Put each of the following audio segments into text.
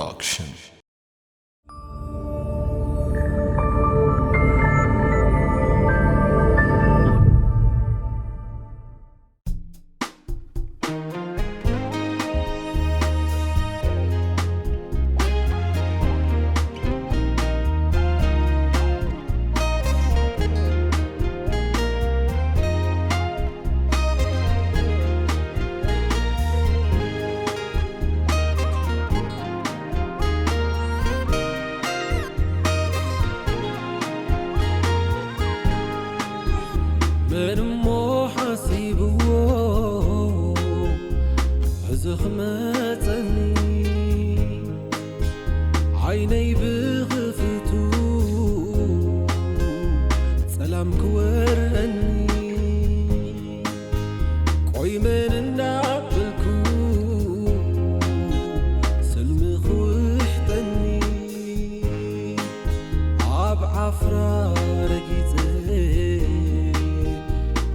Action. መን እሞ ሓሲብዎ ሕዚ ክመጸኒ ዓይነይ ብኽፍቱ ጸላም ክወረኒ ቆይ መን እንዳበልኩ ስልሚ ክውሕጠኒ ኣብ ዓፍራ ረጊጸ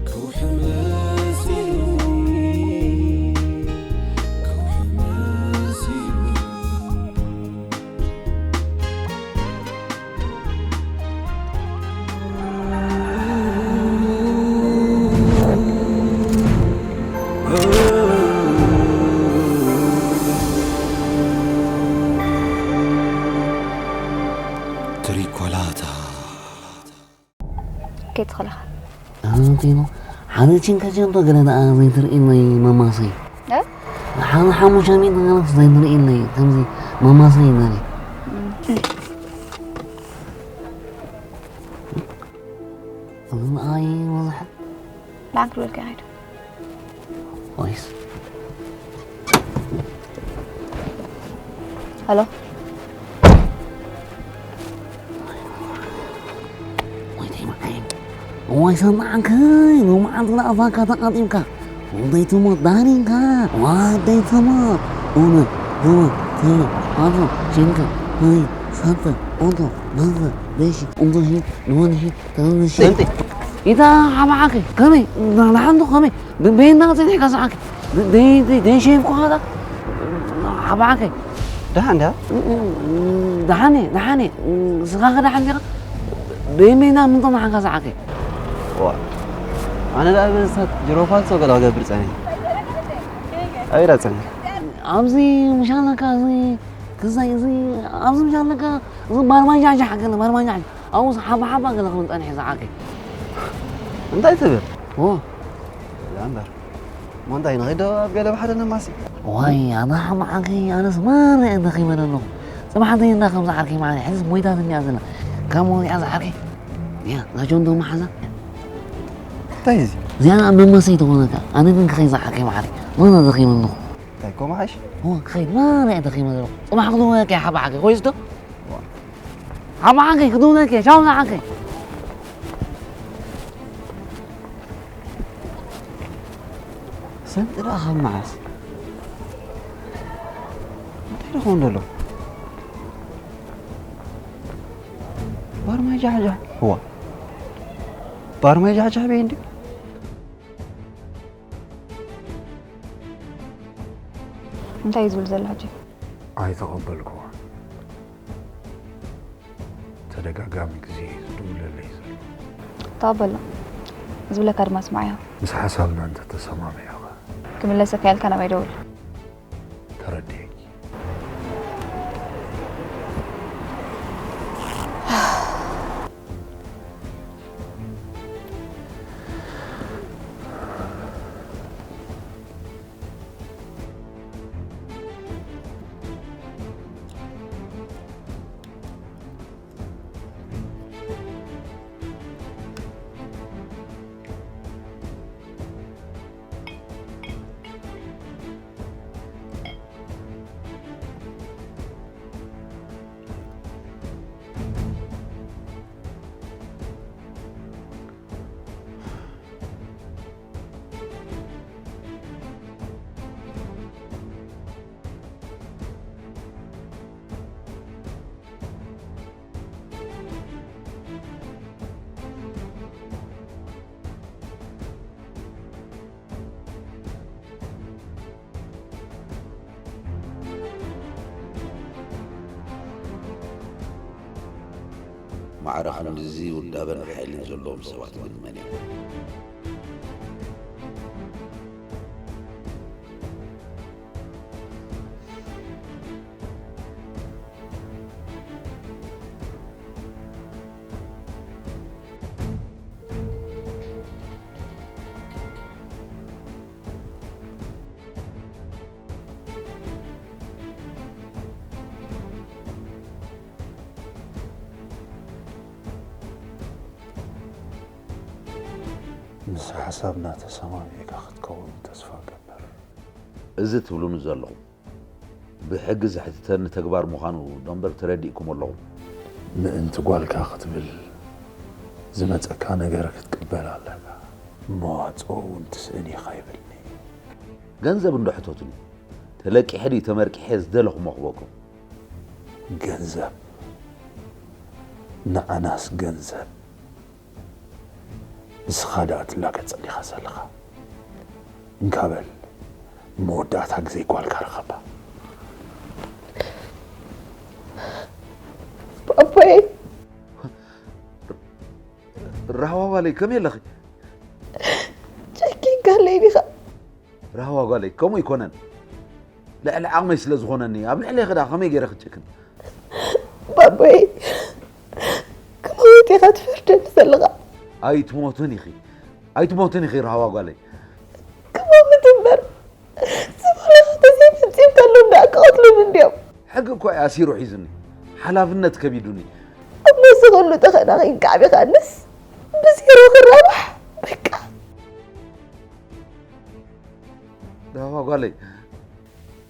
ከውሒ መሲሉኒ ከውሒ መሲሉኒ ትሪኮላታ። ከይትኽእልኻ። ኣንቲኖ፣ ሓደ ችንካ ጀንዶ ገለ ደኣ ዘይትርእይለይ መማሰይ። እ? ሓደ ሓሙሽተ ሚእቲ ገለ ዘይትርእይለይ ከምዚ መማሰይ ገለ። እም። እም፣ ኣይ፣ ወላሓ። ንዓን ክብለልካ ይኸይድ። ወይስ? ሄሎ። ወይተይ መዓይ። እዋይ ሰማዕከይ፣ ሎማዓንቲ ደኣ ኣፋካ ተቃጢብካ። ወደይ ትሞት ዳኒንካ። ወደይ ትሞት። ኡነ፣ ኡነ፣ ቴ፣ ኣቶ፣ ቺንከ፣ ሆይ፣ ሳተ፣ ኦቶ፣ ናዘ፣ ደሺ፣ ኡንቶሺ፣ ንወንሺ፣ ተንሺ። ሰንቲ። ኢታ ሓባዓከ፣ ከመይ? ና-፣ ንሓንቱ ከመይ? ብ-፣ በይና ጸኒሕካ ሰዓከ። ብ-፣ ደይ-፣ ደይ-፣ ደይ ሸይፍኩ ኸዳ? ሓባዓከ። ደሓን ድያ? እ-፣ እ-፣ እ-፣ ደሓን እየ፣ ደሓን እየ። እ-፣ ስኻ ኸ ደሓን ዲኻ? በይን በይና ምንቶ መሓንካ ሰዓከ። ዋ። ኣነ ደኣ በዚ ሰዓት ጅሮፋት ሰው ገለ ክገብር ጸኒሐ። ኣበይ ደኣ ጸኒሐ? ኣብዚ ምሻለካ፣ እዚ ክዛይ፣ እዚ ኣብዚ ምሻለካ፣ እዚ ባርማይ ጃሕጃሕ ገለ፣ ባርማይ ጃሕጃሕ። ኣብኡስ ሓባ ሓባ ገለ ክብል ጸኒሐ ዝዓርከይ። እንታይ ትብል? ኦ። እዛ እምበር። እሞ እንታይ ንኸይድ ዶ ኣብ ገለ ብሓደ ነማሲ? ዋይ፣ ኣነ ሓማዓከይ፣ ኣነስ ማራ እየ ደኺመ ዘለኹ። ጽባሕ እንተይና ከም ዝዓርከይ ማለት ሕዝስ ሞይታት እንድያ ዘላ። ካብ መወሊዓ ዝዓርከይ። ያ፣ እዛ ጆንዶ መሓዛ። እንታይ እዚ? እዚኣ መመሰይ ትኾነካ። ኣነ ግን ክኸይድ ዝዓርከይ ማዓረይ። ማራ ደኺመ ኣለኹ። እንታይ ኮ መሓሽ? ኦ፣ ክኸይድ ማራ እየ ደኺመ ዘለኹ። ጽባሕ ክድውለካ እየ ሓማዓከይ፣ ኮይስ ዶ? ሓማዓከይ ክድውለካ እየ፣ ቻው ዝዓርከይ። ሰንቲ ደኣ ካብ መዓስ? እንታይ ደኾን ደሎ? ባርማይ ጃሕጃሕ። እዋ። ባርማይ ጃሕጃሕ በይ እንዲ? እንታይ እዩ ዝብል ዘሎ ሕጂ? ኣይተቐበልክዎን። ተደጋጋሚ ግዜ ዝድውለለይ ዘሎ። ተቐበሎ። ዝብለካ ድማ ስምዓዮ። ምስ ሓሳብና እንተተሰማሚዕኻ። ክምለሰካ ኢልካ ናባይ ደውል። ተረዲኤኪ። ማዕረ ክንድዚ ውዳበን ሓይልን ዘለዎም ሰባት ግን መን እዮም? ምስ ሓሳብና ተሰማሚዕካ ክትከውን ተስፋ እገብር። እዚ ትብሉኒ ዘለኹም ብሕጊ ዘሕትተኒ ተግባር ምዃኑ ዶ እምበር ተረዲእኩም ኣለኹም። ምእንቲ ጓልካ ክትብል ዝመጸካ ነገር ክትቅበል ኣለካ። መዋጽኦ እውን ትስእን ኢኻ ይብልኒ። ገንዘብ እንዶ ሕተቱኒ። ተለቂሐ ድዩ ተመርቂሐ ዝደለኹሞ ክበኩም። ገንዘብ። ንዓናስ ገንዘብ። ንስኻ ደኣ ትላገጸኒ ኢኻ ዘለኻ። እንካ በል፣ መወዳእታ ግዜ ጓልካ ርኸባ። ኣቦይ። ራህዋ ጓለይ፣ ከመይ ኣለኺ? ጨኪንካለይ ዲኻ? ራህዋ ጓለይ፣ ከምኡ ኣይኮነን። ልዕሊ ዓቕመይ ስለ ዝኾነኒ፣ ኣብ ልዕለይ ክዳ ከመይ ገይረ ክጨክን? ባቦይ፣ ክመውት ኢኻ ትፈርደኒ ዘለኻ። ኣይትሞትን ኢኺ፣ ኣይትሞትን ኢኺ ራህዋ ጓለይ። ክመውት እምበር፣ ዝባላኻ ተዘይፈጺምካሎም ደኣ ክቐትሉኒ እንድዮም። ሕጊ እኮ እዩ ኣሲሩ ሒዙኒ፣ ሓላፍነት ከቢዱኒ። ኣብ ነዚ ኹሉ ተኸናኺንካ ዓቢኻንስ ብዜሮ ክራባሕ፣ በቃ። ራህዋ ጓለይ።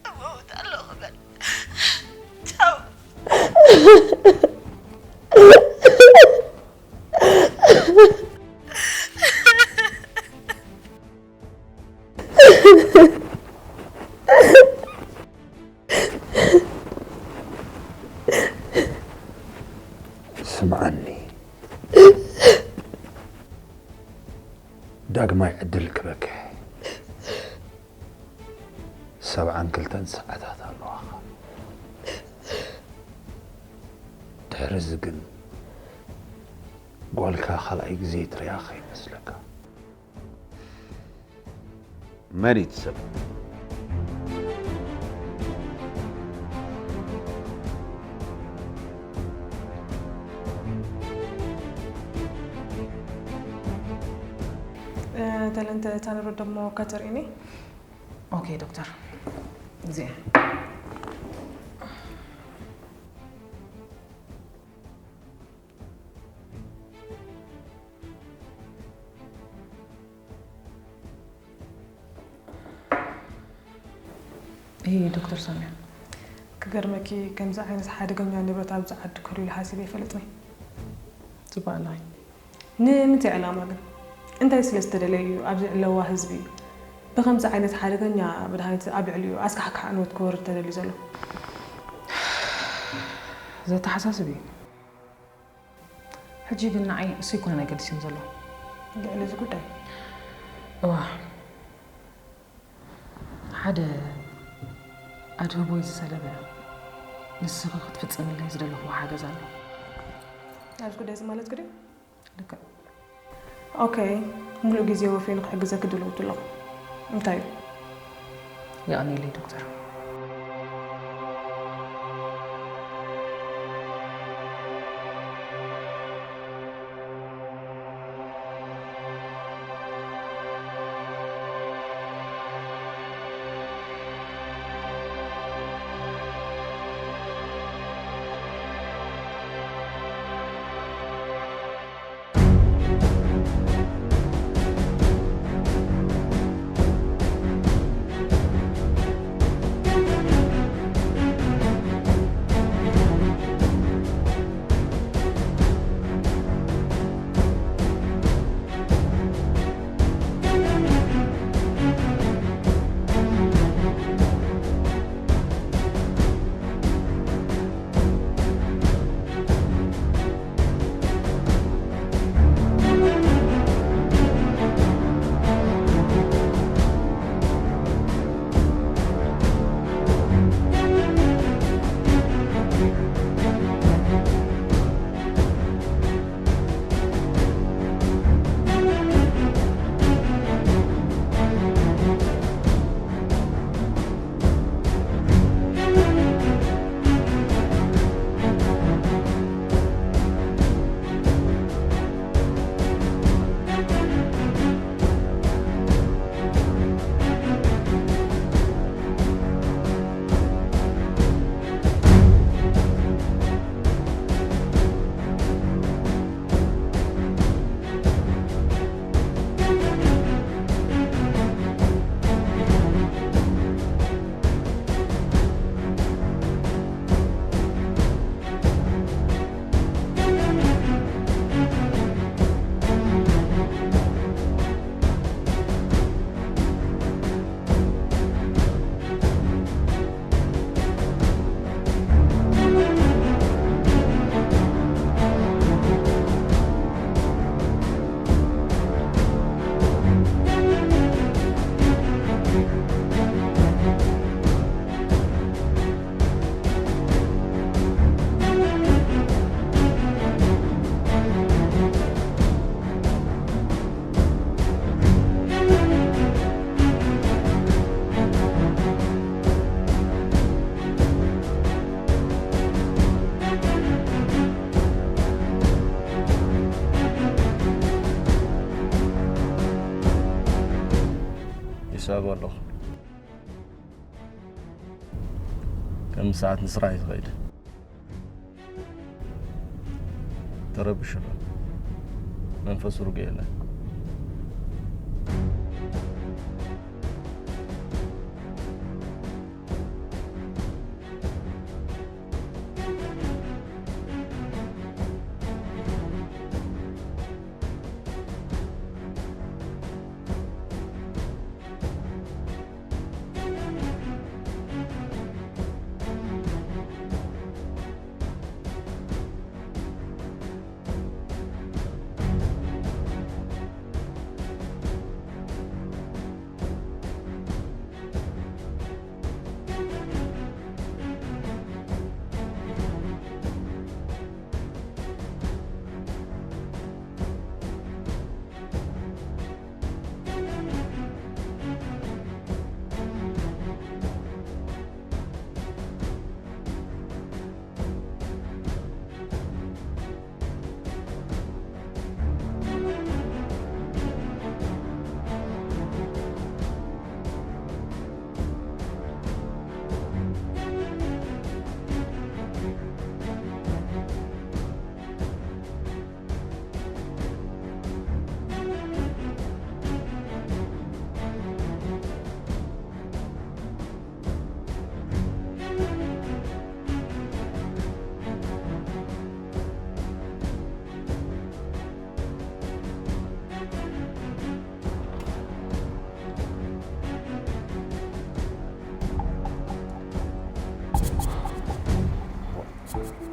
እወውት ኣለኹ በል። ቻው። ስምዓኒ፣ ዳግማይ ዕድል ክበክሕ ሰብዓን ክልተን ሰዓታት ኣለዋኻ። ድሕሪ እዚ ግን ጓልካ ካልኣይ ግዜ ትሪኣ ከይመስለካ። መን እዩ እቲ ሰብ? ተለንተ እታ ንረዶ እሞ ከተርእኒ። ኦኬ ዶክተር፣ እዚኣ። እይ ዶክተር ሳሚያ፣ ክገርመኪ፣ ከምዚ ዓይነት ሓደገኛ ንብረት ኣብዚ ዓዲ ክህሉ ኢለ ሓሲበ ኣይፈልጥን። ጽቡቕ ኣለኺ። ንምንታይ ዕላማ ግን? እንታይ ስለ ዝተደለየ እዩ ኣብዚ ዕለዋ ህዝቢ ብኸምዚ ዓይነት ሓደገኛ መድሃኒት ኣብ ልዕሊኡ ኣስካሕካሕ ዕንወት ክወርድ ተደልዩ ዘሎ? ዘተሓሳስብ እዩ። ሕጂ ግን ንዓይ እሱ ኣይኮነን ኣገዲስኒ ዘሎ። ልዕሊ እዚ ጉዳይ? እዋ፣ ሓደ ኣድህቦይ ዝሰለበ ንስኺ ክትፍጽምለይ ዝደለኽዎ ሓገዝ ኣሎ። ኣብዚ ጉዳይ እዚ ማለት ግዲ? ልክዕ። ኦኬ፣ ሙሉእ ግዜ ወፊየ ንኽሕግዘኪ ድልውቲ ኣለኹ። እንታይ እዩ? የቐንየለይ ዶክተር። እዛብ ኣለኹ። ከም ሰዓት ንስራሕ እዩ ዝኸይድ። ተረብሽ ኣሎ። መንፈሱ ርጉእ የለን።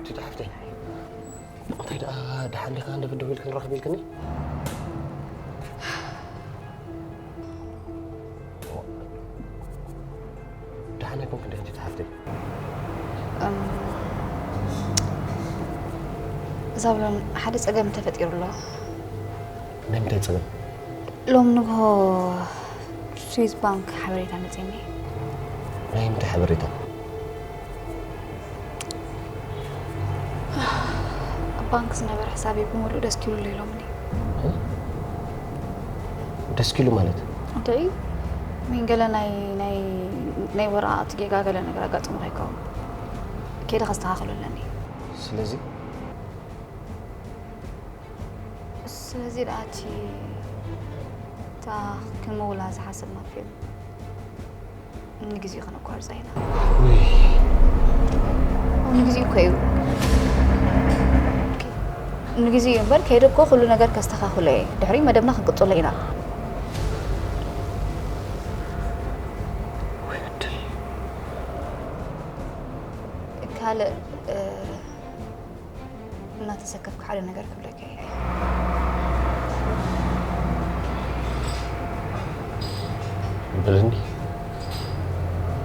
ትድሓፍተይ እንታይ ደኣ ደሓን ዲኻ? እንደ ብድሆ ኢልክን ረኽብ ኢልክኒ? ደሓን ኣይኮንክን ዲኺ ትድሓፍተይ? እም፣ ዛብሎን፣ ሓደ ጸገም ተፈጢሩ ኣሎ። ናይ ምንታይ ጸገም? ሎም ንግሆ ስዊዝ ባንክ ሓበሬታ መጺኒ። ናይ ምንታይ ሓበሬታ? ኣብ ባንክ ዝነበረ ሕሳበይ ብምሉእ ደስኪሉ ኣሎ ኢሎምኒ። ደስኪሉ ማለት? እንታይ? ምን ገለ ናይ ናይ ናይ ወረቓቕቲ ጌጋ ገለ ነገር ኣጋጢሙ ከይከውን ከይደ ከስተኻኽሎ ኣለኒ። ስለዚ ስለዚ ደኣ እቲ እታ ክንምውላ ዝሓሰብና ፊልም ንግዜኡ ክነቋርጻ ኢና። ውይ። ንግዜኡ እኮ እዩ። ንግዜኡ እምበር ከይደ እኮ ኩሉ ነገር ከስተኻኽሎ እየ። ድሕሪ መደብና ክንቅጽሎ ኢና። ወይ ዕድል። ካልእ እ፣ እናተሰከፍኩ ሓደ ነገር ክብለካ እየ። በለኒ።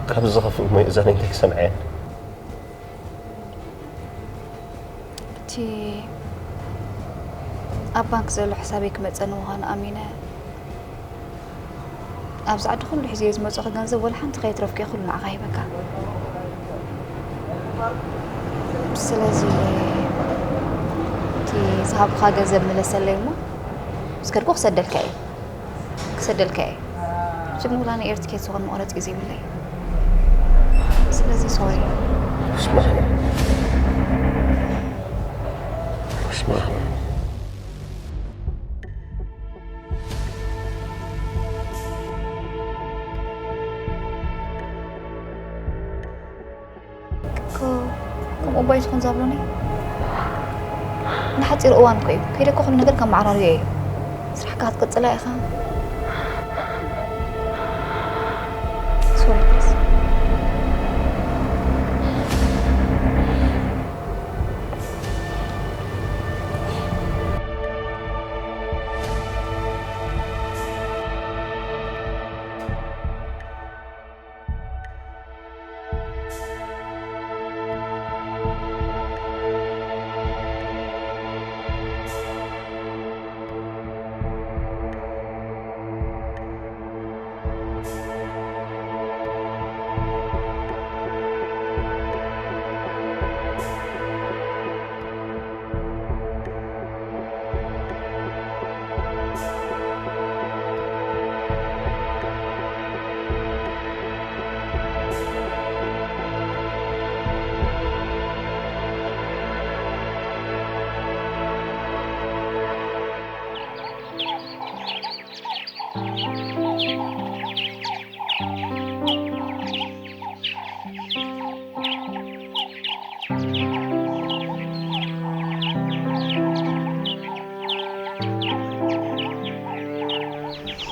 ካብ ዝኸፍእ እሞ የእዛነይ እንታይ ክሰምዐ እየ? እቲ ኣብ ባንክ ዘሎ ሕሳበይ ክመጸኒ ምዃኑ ኣሚነ፣ ኣብዚ ዓዲ ኩሉ ሒዘዮ ዝመጽኹ ገንዘብ ወላ ሓንቲ ከየትረፍኩ እየ ኩሉ ንዓኻ ሂበካ። ስለዚ እቲ ዝሃብኻ ገንዘብ ምለሰለይ እሞ ምስ ከድኩ ክሰደልካ እየ። ክሰደልካ እየ። ሕጂ ግን ወላ ናይ ኤር ትኬት ዝኾነ መቑረጺ እዩ ዘይብለይ። ስለዚ ሶሪ። ስማዕ። ስማዕ። እኮ ከምኡ እባ ኣይትኹን ዛብሎኒ። ንሓጺር እዋን እኮ እዩ። ከይደ እኮ ኩሉ ነገር ከመዓራርዮ እየ። ስራሕካ ክትቅጽላ ኢኻ። ሶሪ ፕሊዝ።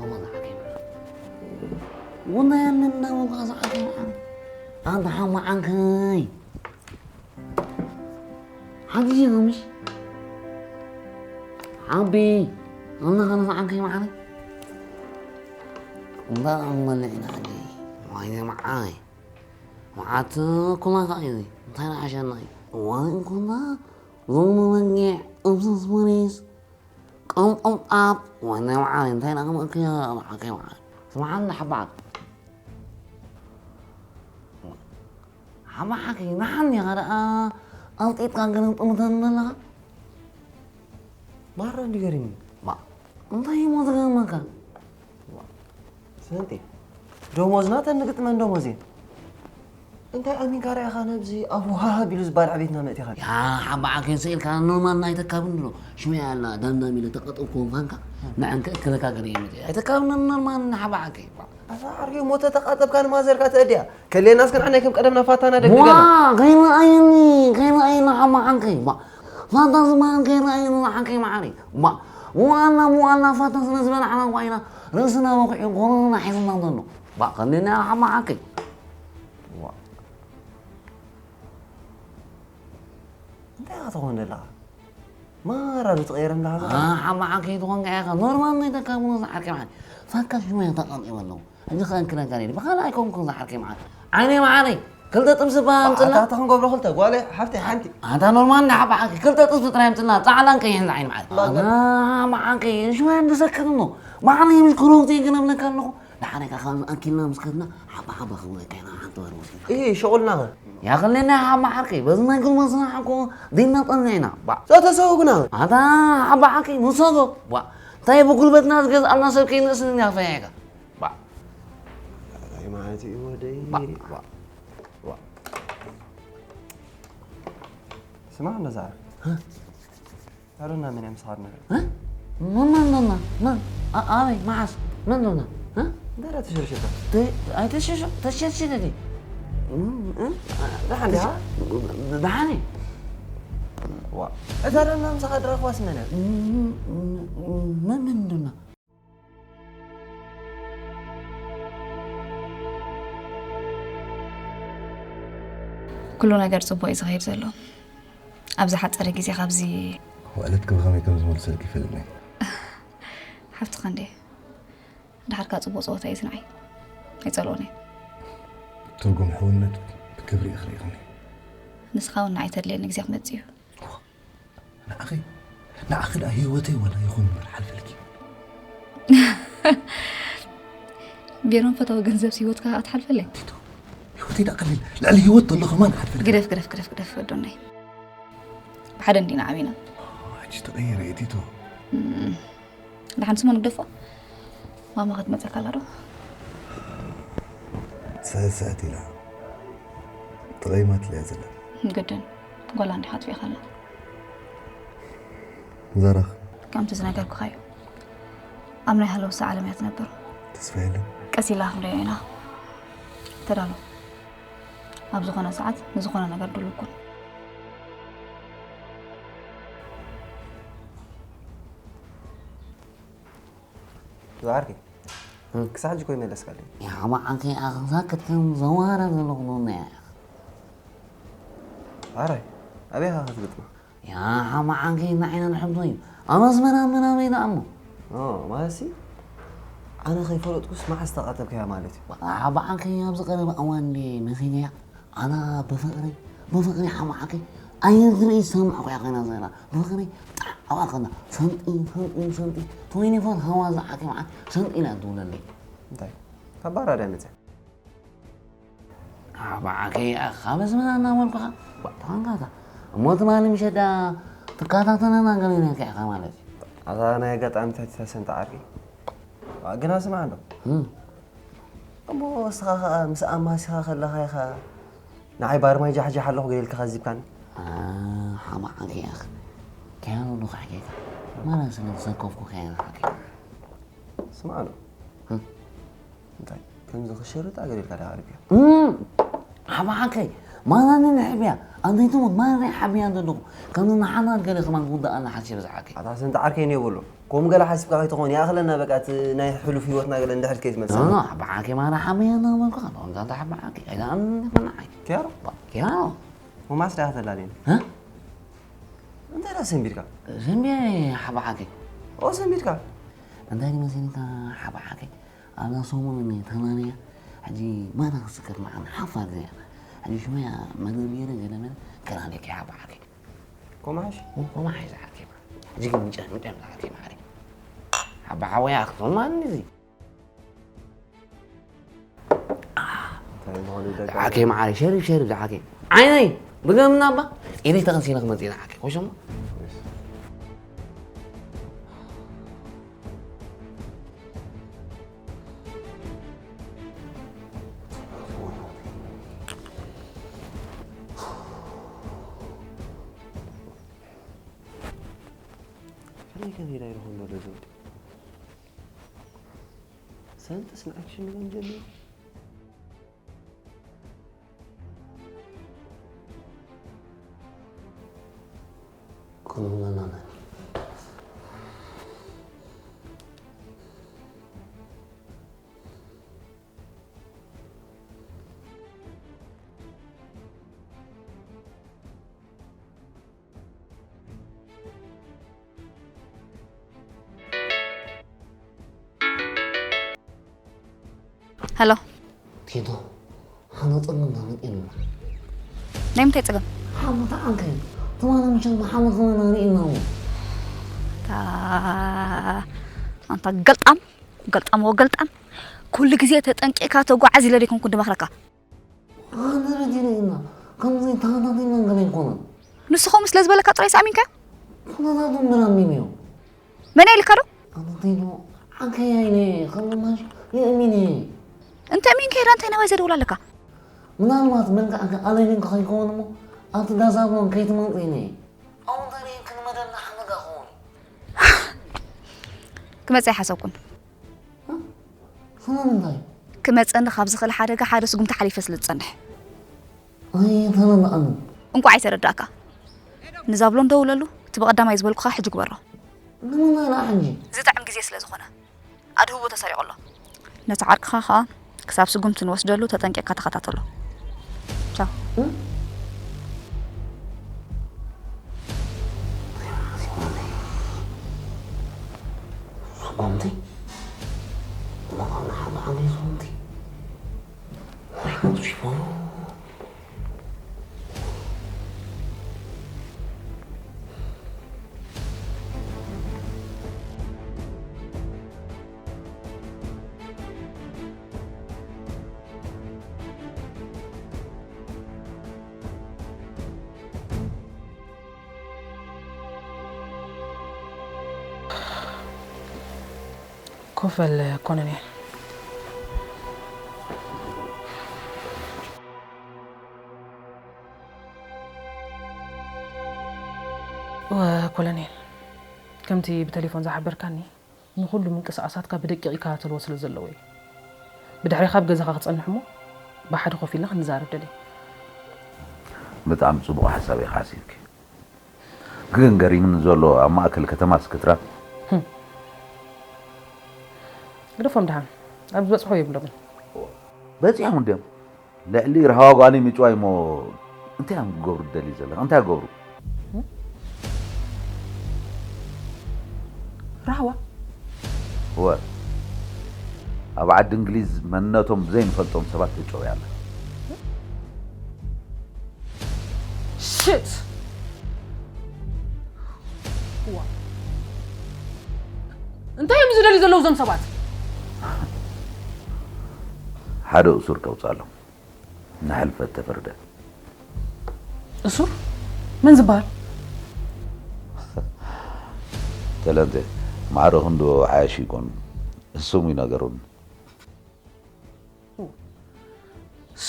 እሞ ዝዓርከይ መዓር። ወላ ያንን ነው ቃዛ ዓርከይ መዓር። ኣንተ ሓማ ዓርከይ። ሓጊዚ ምሽ ሓቢ ኣና ኸነ ዓርከይ መዓር። እንዳ ኣመለ ኢና ሓጊ። ዋይ መዓር። መዓት ኩላ ኸዓ እዩ። እንታይ ንሓሸና እዩ? ዋይ ኩላ ሎሚ መጊዕ እብሰስ መሪስ ቀምቀምጣብ። ዋይ ናይ መዓር እንታይ ንኣመእክያ። መዓከይ መዓር ስምዓኒ ሓባዕ ሓባሓኪ ንሓኒ ኸደኣ ኣውጢጥካ ገለምጥምተን ኣለኻ። ማራ እንዲ ገሪምኒ። ባ እንታይ እሞ ዝገርመካ? ስንቴ ደሞዝና ተንግጥመን ደሞዝ እየን። እንታይ ኣሚንካ ርኢኻ ነብዚ ኣብ ውሃሃብ ኢሉ ዝበሃል ዕቤትና መእቲኻ? ያ ሓባ ዓከይ ስኢልካ ኖርማል ናይ ተካብን ድሮ ሽመያ ኣላ ዳምዳም ኢለ ተቐጠብኩ ፋንካ ንዕን ክእክለካ ገለ እየ መፅእ ኣይተካብን ኖርማል ንሓባ ዓከይ ኣዛ ዓርከይ ሞተ ተቓጠብካ ንማዘርካ ተእድያ ከሌናስ ክንዓናይ ከም ቀደምና ፋታና ደግደገና ከይረኣየኒ ከይረኣየኒ ሓባ ዓከይ ፋታ ዝበሃል ከይረኣየኒ ዓከይ መዓረይ ሙኣና ሙኣና ፋታ ስለ ዝበላዕና ኳ ኢና ርእስና በኺዑ ጎረርና ሒዝና ዘሎ ባ ከሌና ሓባ ዓከይ እንታይ ኢኻ ትኾን ዘለኻ? ማራ ዶ ትቐየር እንዳኻ ዘለኻ? ሓማዓ ከይትኾን ከ ኢኻ ኖርማል ናይ ተካብኖ ዝዓርከ መዓል ፋካ ሽሙ እየ ተቐሚወ ኣለኹ ሕጂ ኸ እንክነጋር ኢሉ ብኻልእ ኣይኮንኩን ዝዓርከ መዓል ዓይነይ መዓለይ ክልተ ጥብሲ ባ ኣምፅና ኣታ ክንገብሮ ክልተ ጓለ ሓፍተይ ሓንቲ ኣታ ኖርማል ናይ ሓባሓቂ ክልተ ጥብሲ ጥራይ ኣምፅና ፃዕላን ቀይሕን ዝዓይኒ መዓል ኣታ መዓል ከይ ሽሙ እየ እንድሰክር እሞ መዓለይ ምሽ ክሮክቲ ክነብለካ ኣለኹ ንሓደ ካብ ኣኪልና ምስ ከድና ሓባ ሓባ ክብለካ ኢና ሓንቲ ወር ወስድና እሂ ሸቑልና ኸ ያኸለና ሓባ ሓርከይ በዚ ናይ ጉልበትና ሓኮ ዲና ጠና ኢና ባ ዘተሰው ግና ኣታ ሓባ ሓርከይ ንሰጎ ባ እንታይ ብጉልበትና ዝገዝኣና ሰብ ከይንእስን ኢና ፈያይካ ባ እንታይ ማለት እዩ ወደይ ባ ባ ስማ ነዛ ኣሮና መን እያ ምሳኻ ትነብር? መን መን መን መን መን ኣበይ መዓስ መን ዶና? እንታይ ዳ ተሸርሽርካ? ኣይተሸርሽር ተሸርሽር ዲ ደሓን ዲኻ? ደሓን እየ። ዋ እዛ ዶና ምሳኻ ድረኽባስ መን እያ? መን መን ዶና? ኩሉ ነገር ጽቡቕ እዩ ዝኸይድ ዘሎ። ኣብ ዝሓጸረ ግዜ ካብዚ ውዕለትኪ ብኸመይ ከም ዝመልሰልኪ ይፈልጥ እየ። ሓፍትኻ እንድየ። ደሓር ከኣ ጽቡቕ ጸወታ እዩ እዚ ንዓይ። ኣይጸልኦን እየ። ትርጉም ሕውነት ብክብሪ እየ ክርእየኺ። ንስኻ እውን ንዓይ ተድልየኒ ግዜ ክመጽእ እዩ። ንዓኺ ንዓኺ ደኣ ህይወተይ ዋላ ይኹን እምበር ሓልፈልኪ። ቬሮን ፈታዊ ገንዘብስ ህይወትካ ኣትሓልፈለይ? ቲቶ ህይወተይ ደኣ ቀሊል ልዕሊ ህይወት ዘሎ ከማን ሓልፈልኪ። ግደፍ ግደፍ ግደፍ ግደፍ ወዶናይ። ብሓደ እንዲና ዓቢና። ሕጂ ተቐይረ እየ ቲቶ። ደሓን ስሙ ንግደፎ። ማማ ክትመፀካ ኣላ ዶ? ስሕት ስሕት ኢላ ተቐይማትለያ ዘላ። ግድን ጓላ እንዲኻ ኣጥፊእኻ ኣላ። ዛራኽ ከምቲ ዝነገርኩኻ እዩ። ኣብ ናይ ሃለውሳ ዓለም እያ ትነብር። ተስፋ የለን። ቀስ ኢላ ክንሪኦ ኢና። ተዳሎ። ኣብ ዝኾነ ሰዓት ንዝኾነ ነገር ድሉው ኩን። ዝዓርከይ ክሳዕ ሕጂ ኮይ መለስካለይ። ያማ ዓንከይ ኣኽሳክት ከም ዘዋረ ዘለኹ ነያ። ኣራይ ኣበይ ኢኻ ክትግጥማ? ያ ሓማ ዓንከይ ንዓይና ንሕምቶ እዩ። ኣመስመና ምናበይ ደኣ እሞ። ኦ ማለትሲ ኣነ ከይፈለጥኩስ መዓስ ተቓተልካያ ማለት እዩ። ሓባ ዓንከይ ኣብዚ ቀረባ እዋን ድየ መኺነያ? ኣና ብፍቕሪ ብፍቕሪ ሓማዓከይ ኣየር ዝርኢ ዝሰማዕኩ እያ ኮይና ዘላ ብፍቕሪ ጣዕ ኣብኣ ከና ሰምጢ ሰምጢ ሰምጢ ትወይኒ ፎር ሃዋ ዝዓከ መዓት ሰምጢ ኢላ ትብለለይ እንታይ ካብ ባራዳ መፅያ ሓማዓከይ ኣኻ በስመና እናበልኩኻ ተኸንካታ እሞ ትማሊ ምሸዳ ትከታተለና ገለና ኢኻ ማለት እዩ ኣዛ ናይ ኣጋጣሚ ተቲታ ሰምጣ ዓርኪ ግና ስምዓ እንዶ እሞ እስኻ ኸኣ ምስ ኣማሲኻ ከለኻ ኢኻ ንዓይ ባርማይ ጃሕጃሕ ኣለኹ ገለ ኢልካ ከዚብካኒ። ሓማቕ ኣኺ ኣኽ ከያኑ ዶ ካሕኬካ ማና ስለ ዝሰከፍኩ ከያኑ ሓቂ። ስምዓ ዶ እንታይ ከምዚ ክሸርጣ ገለ ኢልካ ዳ ዓርኪ። ሓማቕ ኣኺ ማና ንንሕብያ ኣንተይትሙት ማና ሓብያ ዘለኹ ከም ንሓና ገለ ከማን ክውዳእ ኣላ ሓሲብ ዝዓኪ። ኣታ ስንት ዓርከይ ንየብሉ። ከምኡ ገለ ሓሲብካ ከይትኾን ይኣኽለና በቃ እቲ ናይ ሕሉፍ ህይወትና ገለ እንድሕር ከይትመልሰና። ኣባ ዓኪ ማራ ሓመያ እናበልኩ ካብ ወንዛ እንዳ ሓባ ዓኪ ኣይዳ ኣምኒ ፈናዓይ። ኪያሮ ኪያሮ ወማስ ዳያ ተላሌን። እንታይ ዳ ሰንቢድካ? ሰንቢያ ሓባ ዓኪ። ኦ ሰንቢድካ? እንታይ ንመሲልካ ሓባ ዓኪ ኣብዛ ሰሙን ተማንያ ሕጂ ማራ ክስከር መዓን ሓፋር ዘያ ሕጂ ሽመያ መግቢ ገለ መለ ከራለኪ ሓባ ዓኪ። ኮማሽ ኮማሽ ዝሓኪም ሕጂ ግን ምጨ ምጨ ዝሓኪም ሓሪ ሓባ ሓወያ ክፍማን እዚ ሓኪም ሓሪ ሸሪፍ ሸሪፍ ዝሓኪም ዓይነይ ብገምና እባ ኢደይ ተቐሲነ ክመፅእ ኢና ሓኪም ኮሸሞ ከመይ ኢላ ይረኽቦ ኣሎ ዘሎ? ሰንጥስ ንኣክሽን ንበል ጀሚሩ። ሄሎ። ቲቶ፣ ሓመድ ጸገም ተመጢኑ። ናይ ምንታይ ጸገም? ሓመድ ተዓንከ። ትማሊ ምሸት ብሓመድ ከመና ርኢና። ኣንታ ገልጣም ገልጣም ወገልጣም፣ ኩሉ ግዜ ተጠንቂቕካ ተጓዓዝ ኢለ ደይኮንኩ ድመኽረካ። ኣነ ረዲነ ኢና ከምዚ ተሃታቲና ገለ ኣይኮነን። ንሱ ከምኡ ስለ ዝበለካ ጥራይ ኣሚንካዮ? ኩነታቱ ምናምን እዩ። መን ኢልካ ዶ? ኣነ እንተይዶ ዓንከይ ኣይነ ከምኡ ማሽ የእሚን እየ። እንተ ኣሚንካዮ ዳ እንታይ ናባይ ዘደውል ኣለካ? ምናልባት መልክዕካ ኣለይን ከኸይከውን እሞ ኣብቲ ዳሳቦን ከይትመንጥኢነ። ኣብኡ እንተሪእን ክንመደና ሓመጋ ኸውን። ክመጽእ ኣይሓሰብኩን። ስለምንታይ? ክመጸኒ ካብ ዝኽእል ሓደጋ ሓደ ስጉምቲ ሓሊፈ ስለ ዝጸንሕ። ኣይተረድኣንን። እንቋዕ ኣይተረዳእካ። ንዛብሎን ደውለሉ፣ እቲ ብቐዳማይ ዝበልኩኻ ሕጂ ግበሮ። ንምንታይ ደኣ ሕጂ? ዝጥዕም ግዜ ስለ ዝኾነ። ኣድህቦ ተሰሪቑ ኣሎ። ነቲ ዓርክኻ ኸኣ ክሳብ ስጉምቲ ንወስደሉ ተጠንቂቕካ ተኸታተሎ። ቻው። ስጉምቲ? ንሓደ ዓብዪ ስጉምቲ? ወይ ነብሱ ይኾኑ? ኮፍ በል ኮሎኔል። እወ ኮሎኔል፣ ከምቲ ብተሌፎን ዝሓበርካኒ ንኹሉ ምንቅስቓሳትካ ብደቂቕ ይከታተልዎ ስለ ዘለዉ እየ። ብድሕሬኻ ኣብ ገዛኻ ክጸንሕ እሞ ብሓደ ኮፍ ኢልና ክንዛረብ ደልየ። ብጣዕሚ ጽቡቕ ሓሳብ ኢኻ ኣሲርኪ። ግን ገሪምኒ ዘሎ ኣብ ማእከል ከተማ ስክትራ። ግደፎም ደሓን ኣብ ዝበጽሖ የብሎምን። በጺሖም እንድዮም። ልዕሊ ራህዋ ጓለይ ምጭዋይ እሞ እንታይ እዮም ክገብሩ ትደሊ ዘለኻ? እንታይ ክገብሩ? ራህዋ? እወ። ኣብ ዓዲ እንግሊዝ መንነቶም ብዘይንፈልጦም ሰባት ተጨውያ ኣላ። ሽት! ዋ እንታይ እዮም ዝደልዩ ዘለዉ እዞም ሰባት? ሓደ እሱር ከውፅኣሎም ንሕልፈት ተፈርደ። እሱር? መን ዝበሃል? ተለንተ ማዕረ ክንዶ ዓያሹ ይኮኑ። ስሙ ይነገሩን።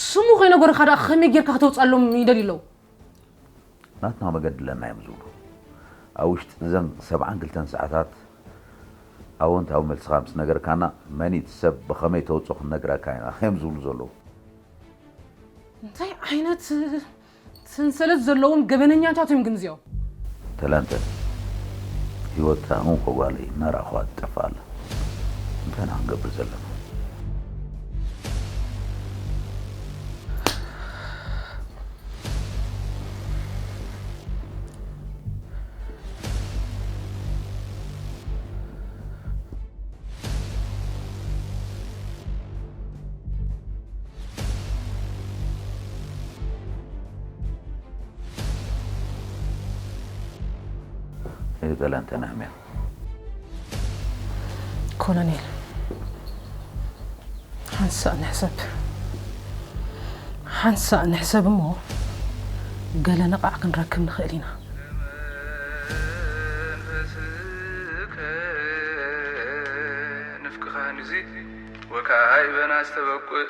ስሙ ከይነገሩኻ ደኣ ከመይ ጌርካ ከተውፅኣሎም ይደልዩ ኣለዉ? ናትና መገዲ ኣለና እዮም ዝብሉ። ኣብ ውሽጢ እዘን ሰብዓን ክልተን ሰዓታት ኣወንታዊ መልስኻ ምስ ነገርካና መን እቲ ሰብ ብኸመይ ተውፅኦ ክንነግረካ ኢና እዮም ዝብሉ ዘለዉ። እንታይ ዓይነት ሰንሰለት ዘለዎም ገበነኛታት እዮም ግን እዚኦም። ተለንተ ህይወት እንኮ ጓለይ እናረኣኹዋ ትጠፍእ ኣላ። እንታይ ኢና ክንገብር ዘለና? ኣይበላን ተናህምያ። ኮሎኔል፣ ሓንሳእ ንሕሰብ፣ ሓንሳእ ንሕሰብ እሞ ገለ ነቓዕ ክንረክብ ንኽእል ኢና። ንፍቅኻ ንዚ ወካዕበና ዝተበቁእ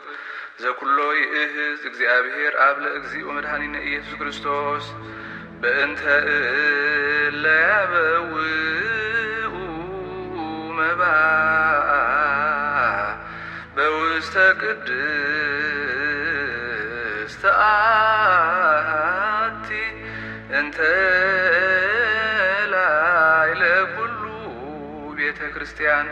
ዘኩሎ ይእህዝ እግዚኣብሔር ኣብ ለእግዚእ ወመድኃኒነ ኢየሱስ ክርስቶስ በእንተ እለ ያበው በውስተ ቅድስት አሐቲ እንተ ላዕለ ኩሉ ቤተ ክርስቲያን።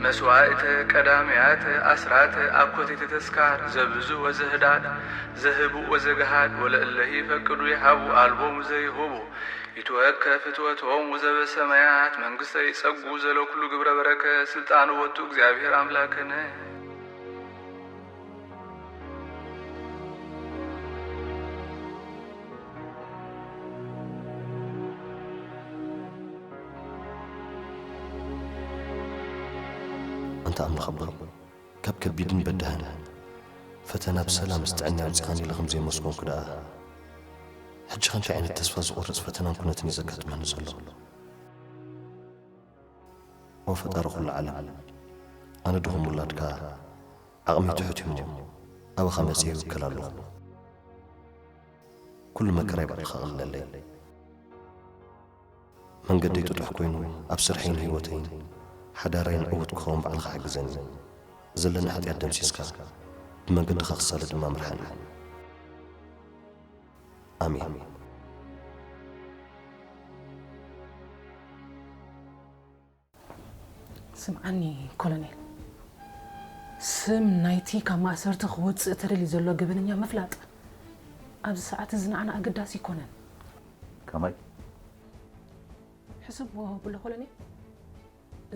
መስዋዕተ ቀዳሚያተ አስራተ አኮቴተ ተስካር ዘብዙ ወዘህዳድ ዘህቡ ወዘገሃድ ወለእለሂ ፈቅዱ ይሃቡ አልቦሙ ዘይሁቡ ይትወከፍ ፍትወቶም ወዘበሰማያት መንግስተ ይጸጉ ዘለኩሉ ግብረ በረከት ስልጣኑ ወቱ እግዚአብሔር አምላክነ። ኣንታ ኣምላኽ ኣቦይ፣ ካብ ከቢድን በዳህን ፈተና ብሰላም ምስ ጥዕና ኣውጺኻኒ ኢለ ከም ዘየመስገንኩ ደኣ፣ ሕጂ ኸ እንታይ ዓይነት ተስፋ ዝቖርጽ ፈተናን ኩነትን እዩ ዘጋጥመኒ ዘሎ? ኦ ፈጣሪ ኩሉ ዓለም፣ ኣነ ድኹም ውላድካ ዓቕመይ ትሑት እዩ እሞ፣ ኣባኻ መጺኤ ይውከል ኣለኹ። ኩሉ መከራይ ባዕልኻ ኣቕልለለይ። መንገደይ ጥጡሕ ኮይኑ ኣብ ስርሐይን ህይወተይን ሓዳረይን ዕዉት ክኸውን ባዕልኻ ሓግዘኒ። ዘለኒ ሓጢኣት ደምሲስካ ብመንገድኻ ክሳለ ድማ ምርሓኒ። ኣሜን። ስምዓኒ ኮሎኔል፣ ስም ናይቲ ካብ ማእሰርቲ ክወጽእ ተደልዩ ዘሎ ገበነኛ ምፍላጥ ኣብዚ ሰዓት እዚ ንዓና ኣገዳሲ ኣይኮነን። ከመይ? ሕስብዎ ብሎ ኮሎኔል፣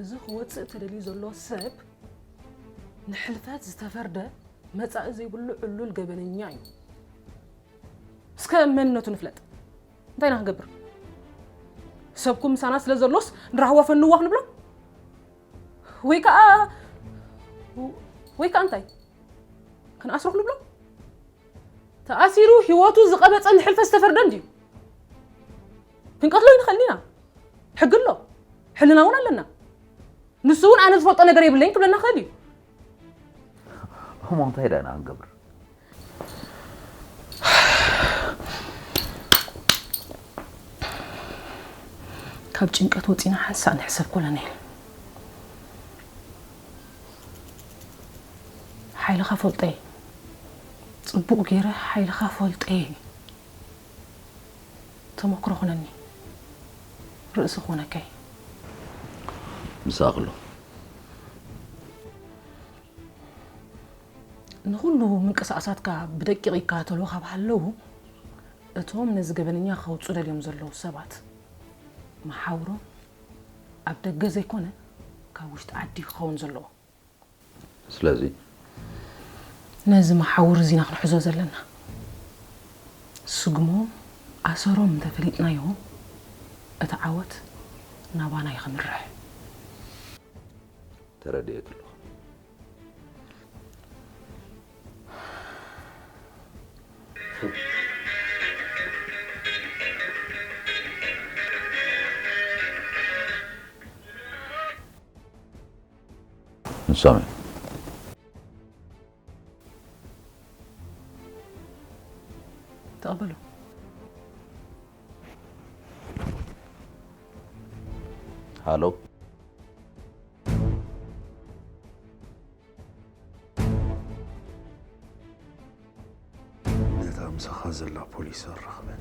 እዚ ክወጽእ ተደልዩ ዘሎ ሰብ ንሕልፈት ዝተፈርደ መጻኢ ዘይብሉ ዕሉል ገበነኛ እዩ። እስከ መንነቱ ንፍለጥ። እንታይ ኢና ክንገብር? ሰብኩም ምሳና ስለ ዘሎስ ንራህዋ ፈንዋ ክንብሎ? ወይ ከዓ ወይ ከዓ እንታይ? ክንኣስሮ ክንብሎ? ተኣሲሩ ህይወቱ ዝቐበጸ ንሕልፈት ዝተፈርደ እንድዩ። ክንቀትሎ ይንኽእል ኢና። ሕጊ ኣሎ። ሕልና እውን ኣለና። ንሱ እውን ኣነ ዝፈልጦ ነገር የብለይን ክብለና ክእል እዩ። እሞ እንታይ ዳና ክንገብር? ካብ ጭንቀት ወፂና ሓንሳእ ንሕሰብ ኮለኔል። ሓይልኻ ፈልጠይ፣ ፅቡቕ ገይረ ሓይልኻ ፈልጠይ። ተመክሮ ኹነኒ፣ ርእሲ ክኾነከይ። ምሳእኽሎ። ንኹሉ ምንቅስቓሳትካ ብደቂቕ ይከታተሉኻ ብሃለዉ፣ እቶም ነዚ ገበነኛ ከውፁ ደልዮም ዘለዉ ሰባት መሓውሮም ኣብ ደገ ዘይኮነ ካብ ውሽጢ ዓዲ ክኸውን ዘለዎ። ስለዚ ነዚ መሓውር እዚና ክንሕዞ ዘለና። ስግሞም ኣሰሮም እንተፈሊጥናዮ እቲ ዓወት ናባና እዩ ከምርሕ። ተረዲኤኪ ኣለኹ። ንሶም እዮም። ተቐበሉ። ሃሎ። ነታ ምሳኻ ዘላ ፖሊስ ኣራኽበኒ።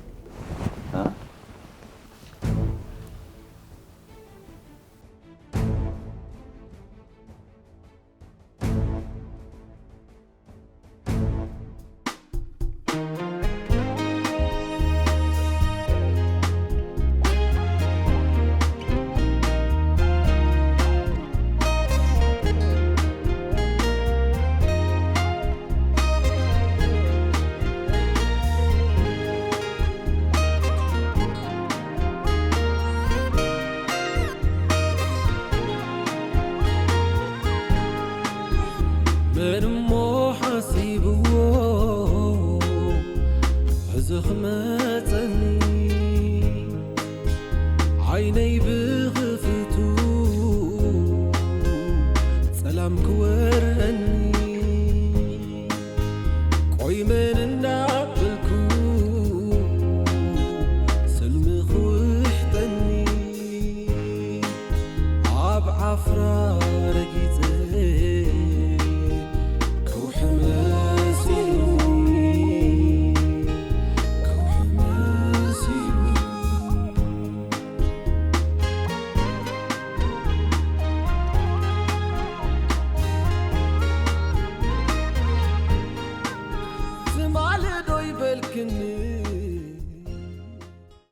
መን እሞ ሓሲብዎ ሕዚ ክመጸኒ ዓይነይ ብኽፍቱ ጸላም ክወረኒ ቆይ መን እንዳበልኩ ሰልሚ ክውሕጠኒ ክን